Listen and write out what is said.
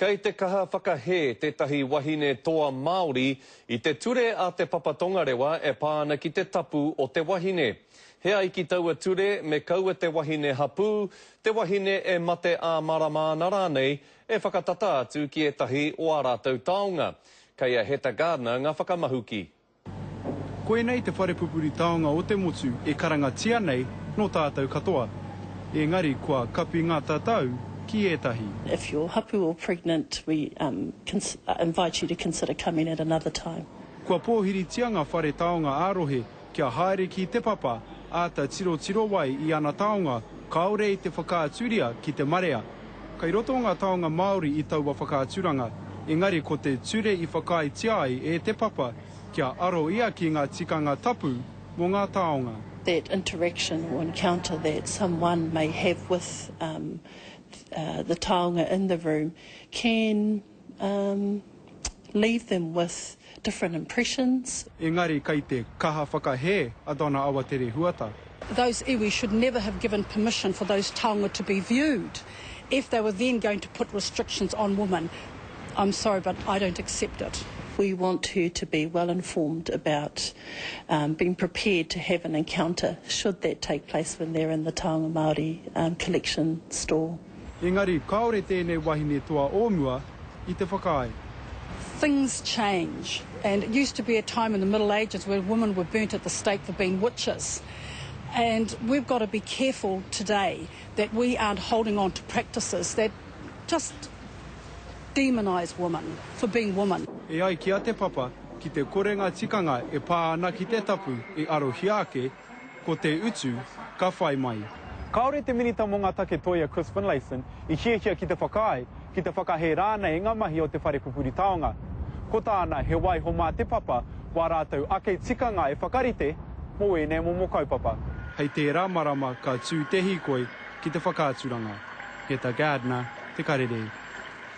Kei te kaha whakahē tētahi wahine toa Māori i te ture a Te Papa Tongarewa e pā ana ki te tapu o te wahine. He ai ki taua ture me kaua te wahine hapū, te wahine e mate ā-marama ana rānei e whakatata atu ki ētahi o ā rātou taonga. Kei a Heta Gardner ngā whakamahuki. Koinei te whare pupuri taonga o te motu e karangatia nei nō tātou katoa. Engari kua kapi ngā tatau ki ētahi. If you're hapu or pregnant we invite you to consider coming at another time. Kua pōhiritia ngā whare taonga ā-rohe kia haere ki Te Papa āta tirotiro ai i ana taonga kāore i te whakaaturia ki te marea. Kei roto ngā taonga Māori i taua whakaaturanga, engari ko te ture i whakaaetia ai e Te Papa kia aro ia ki ngā tikanga tapu mō ngā taonga. That interaction or encounter that someone may have with the taonga in the room can leave them with different impressions. Engari kei te kaha whakahē a Donna Awatere Huata. Those iwi should never have given permission for those taonga to be viewed if they were then going to put restrictions on women. I'm sorry but I don't accept it. We want her to be well informed about being prepared to have an encounter should that take place when they're in the Taonga Māori collection store. Engari kāore tēnei wahine toa o mua i te whakaae. Things change and it used to be a time in the middle ages where women were burnt at the stake for being witches and we've got to be careful today that we aren't holding on to practices that just demonise women for being women. E ai ki a Te Papa, ki te kore ngā tikanga e pā ana ki te tapu e arohia ake, ko te utu ka whai mai. Kāore te Minita mō ngā Take Toi a Chris Finlayson i hiahia ki te whakaae, ki te whakahē rānei i ngā mahi o te whare pupuri taonga. Ko tāna he waiho mā Te Papa wā rātou ake tikanga e whakarite mō ēnei momo kaupapa. Hei tērā marama ka tū te hīkoi ki te whakaaturanga. Heta Gardiner, Te Karere.